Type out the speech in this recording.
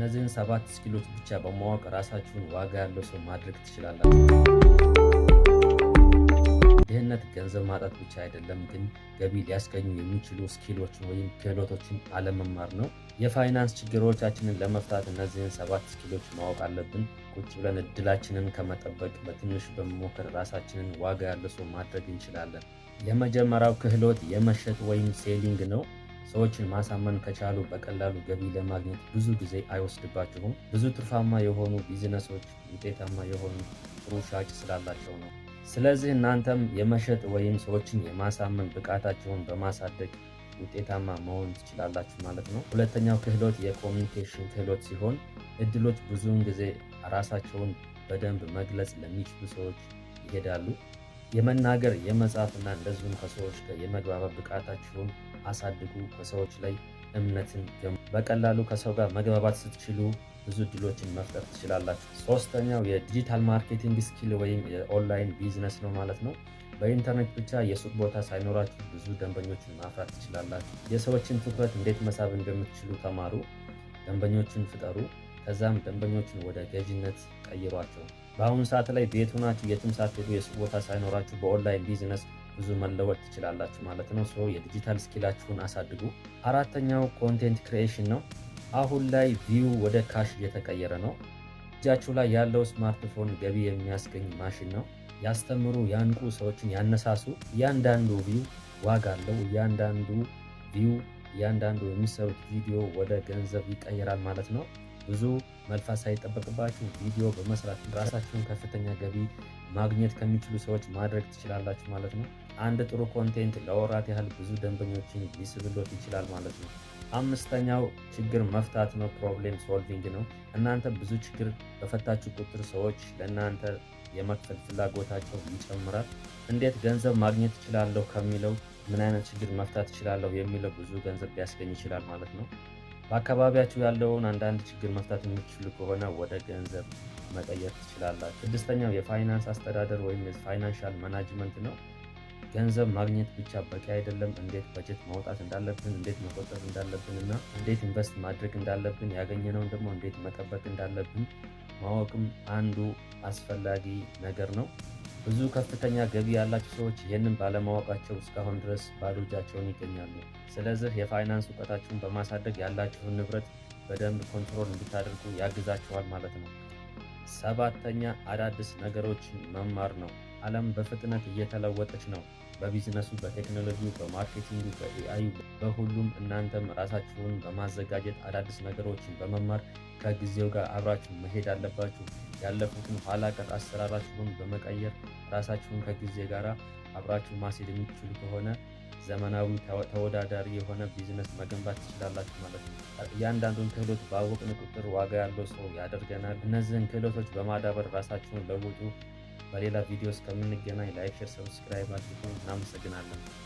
እነዚህን 7 skill ኦች ብቻ በማወቅ ራሳችሁን ዋጋ ያለው ሰው ማድረግ ትችላላችሁ። ድህነት ገንዘብ ማጣት ብቻ አይደለም፣ ግን ገቢ ሊያስገኙ የሚችሉ skill ኦችን ወይም ክህሎቶችን አለመማር ነው። የፋይናንስ ችግሮቻችንን ለመፍታት እነዚህን 7 skill ኦች ማወቅ አለብን። ቁጭ ብለን እድላችንን ከመጠበቅ በትንሽ በመሞከር ራሳችንን ዋጋ ያለው ሰው ማድረግ እንችላለን። የመጀመሪያው ክህሎት የመሸጥ ወይም selling ነው። ሰዎችን ማሳመን ከቻሉ በቀላሉ ገቢ ለማግኘት ብዙ ጊዜ አይወስድባችሁም። ብዙ ትርፋማ የሆኑ ቢዝነሶች ውጤታማ የሆኑ ጥሩ ሻጭ ስላላቸው ነው። ስለዚህ እናንተም የመሸጥ ወይም ሰዎችን የማሳመን ብቃታችሁን በማሳደግ ውጤታማ መሆን ትችላላችሁ ማለት ነው። ሁለተኛው ክህሎት የ communication ክህሎት ሲሆን እድሎች ብዙውን ጊዜ ራሳቸውን በደንብ መግለጽ ለሚችሉ ሰዎች ይሄዳሉ። የመናገር፣ የመጻፍና እንደዚሁም ከሰዎች ጋር የመግባባት ብቃታችሁን አሳድጉ። ከሰዎች ላይ እምነትን በቀላሉ ከሰው ጋር መግባባት ስትችሉ ብዙ እድሎችን መፍጠር ትችላላችሁ። ሶስተኛው የ digital marketing skill ወይም የ online business ነው ማለት ነው። በኢንተርኔት ብቻ የሱቅ ቦታ ሳይኖራችሁ ብዙ ደንበኞችን ማፍራት ትችላላችሁ። የሰዎችን ትኩረት እንዴት መሳብ እንደምትችሉ ተማሩ። ደንበኞችን ፍጠሩ። ከዛም ደንበኞችን ወደ ገዥነት ቀይሯቸው። በአሁኑ ሰዓት ላይ ቤት ሆናችሁ የትም ሳትሄዱ የሱቅ ቦታ ሳይኖራችሁ በ online business ብዙ መለወጥ ትችላላችሁ ማለት ነው። So የ digital skill ኣችሁን አሳድጉ። አራተኛው content creation ነው። አሁን ላይ view ወደ cash እየተቀየረ ነው። እጃችሁ ላይ ያለው ስማርትፎን ገቢ የሚያስገኝ ማሽን ነው። ያስተምሩ፣ ያንቁ፣ ሰዎችን ያነሳሱ። እያንዳንዱ view ዋጋ አለው። እያንዳንዱ view፣ እያንዳንዱ የሚሰሩት ቪዲዮ ወደ ገንዘብ ይቀየራል ማለት ነው። ብዙ መልፋት ሳይጠበቅባችሁ ቪዲዮ በመስራት ራሳችሁን ከፍተኛ ገቢ ማግኘት ከሚችሉ ሰዎች ማድረግ ትችላላችሁ ማለት ነው። አንድ ጥሩ content ለወራት ያህል ብዙ ደንበኞችን ሊስብሎት ይችላል ማለት ነው። አምስተኛው ችግር መፍታት ነው፣ problem solving ነው። እናንተ ብዙ ችግር በፈታችሁ ቁጥር ሰዎች ለእናንተ የመክፈል ፍላጎታቸው ይጨምራል። እንዴት ገንዘብ ማግኘት እችላለሁ ከሚለው ምን አይነት ችግር መፍታት እችላለሁ የሚለው ብዙ ገንዘብ ሊያስገኝ ይችላል ማለት ነው። በአካባቢያችሁ ያለውን አንዳንድ ችግር መፍታት የምትችሉ ከሆነ ወደ ገንዘብ መቀየር ትችላላችሁ። ስድስተኛው የፋይናንስ አስተዳደር ወይም የ financial management ነው። ገንዘብ ማግኘት ብቻ በቂ አይደለም። እንዴት በጀት ማውጣት እንዳለብን፣ እንዴት መቆጠብ እንዳለብን እና እንዴት invest ማድረግ እንዳለብን፣ ያገኘነውን ደግሞ እንዴት መጠበቅ እንዳለብን ማወቅም አንዱ አስፈላጊ ነገር ነው። ብዙ ከፍተኛ ገቢ ያላቸው ሰዎች ይህንን ባለማወቃቸው እስካሁን ድረስ ባዶ እጃቸውን ይገኛሉ። ስለዚህ የፋይናንስ እውቀታችሁን በማሳደግ ያላችሁን ንብረት በደንብ control እንድታደርጉ ያግዛችኋል ማለት ነው። ሰባተኛ አዳዲስ ነገሮችን መማር ነው። ዓለም በፍጥነት እየተለወጠች ነው። በቢዝነሱ፣ በቴክኖሎጂው፣ በማርኬቲንጉ፣ በኤአዩ፣ በሁሉም እናንተም ራሳችሁን በማዘጋጀት አዳዲስ ነገሮችን በመማር ከጊዜው ጋር አብራችሁ መሄድ አለባችሁ። ያለፉትን ኋላ ቀር አሰራራችሁን በመቀየር ራሳችሁን ከጊዜ ጋር አብራችሁ ማስሄድ የሚችሉ ከሆነ ዘመናዊ ተወዳዳሪ የሆነ ቢዝነስ መገንባት ትችላላችሁ ማለት ነው። እያንዳንዱን ክህሎት ባወቅን ቁጥር ዋጋ ያለው ሰው ያደርገናል። እነዚህን ክህሎቶች በማዳበር ራሳችሁን ለውጡ። በሌላ ቪዲዮ እስከምንገናኝ like፣ share፣ subscribe አድርጉ። እናመሰግናለን።